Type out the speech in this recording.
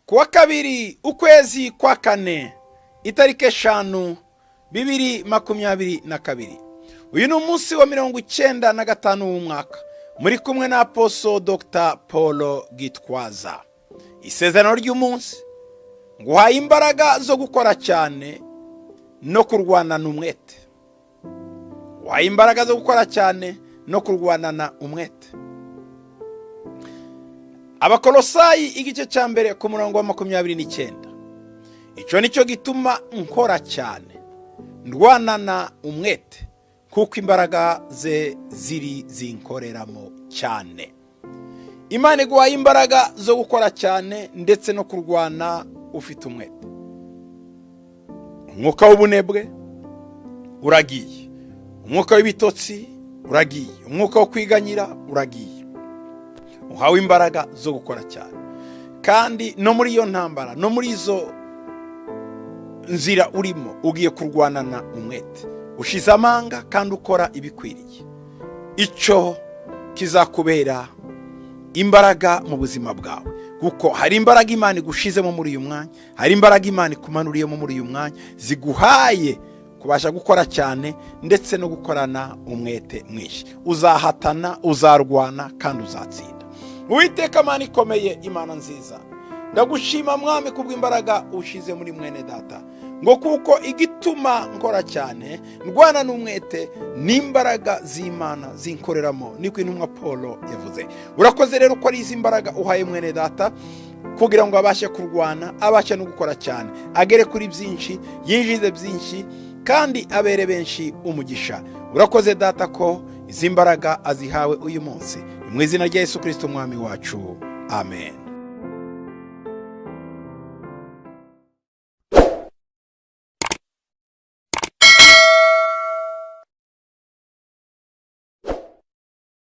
Kuwa kabiri, ukwezi kwa kane, itariki 5, 2022. Uyu ni umunsi wa 95 w'umwaka. Muri kumwe na Apostle Dr Paul Gitwaza. Isezerano ry'umunsi: nguhaye imbaraga zo gukora cyane no kurwanana umwete. Nguhaye imbaraga zo gukora cyane no kurwanana umwete. Abakolosayi igice cya 1 ku murongo wa 29. Icyo ni cyo gituma nkora cyane, ndwanana umwete, kuko imbaraga ze ziri zinkoreramo cyane. Imana iguhaye imbaraga zo gukora cyane ndetse no kurwana ufite umwete. Umwuka w'ubunebwe uragiye, umwuka w'ibitotsi uragiye, umwuka wo kwiganyira uragiye. Uhawe imbaraga zo gukora cyane, kandi no muri iyo ntambara, no muri izo nzira urimo, ugiye kurwanana umwete, ushize amanga kandi ukora ibikwiriye. Icyo kizakubera imbaraga mu buzima bwawe, kuko hari imbaraga Imana igushizemo muri uyu mwanya, hari imbaraga Imana ikumanuriyemo muri uyu mwanya, ziguhaye kubasha gukora cyane ndetse no gukorana umwete mwinshi. Uzahatana, uzarwana kandi uzatsinda. Uwiteka Mana ikomeye, Imana nziza, ndagushima Mwami kubw'imbaraga ushize muri mwene data, ngo kuko igituma nkora cyane, ndwana n'umwete, n'imbaraga z'Imana zinkoreramo, niko intumwa Paul yavuze. Urakoze rero ko ari izi mbaraga uhaye mwene data kugira ngo abashe kurwana, abashe no gukora cyane, agere kuri byinshi, yinjize byinshi kandi abere benshi umugisha. Urakoze Data ko izi mbaraga azihawe uyu munsi. Mu izina rya Yesu Kirisito Umwami wacu, amen.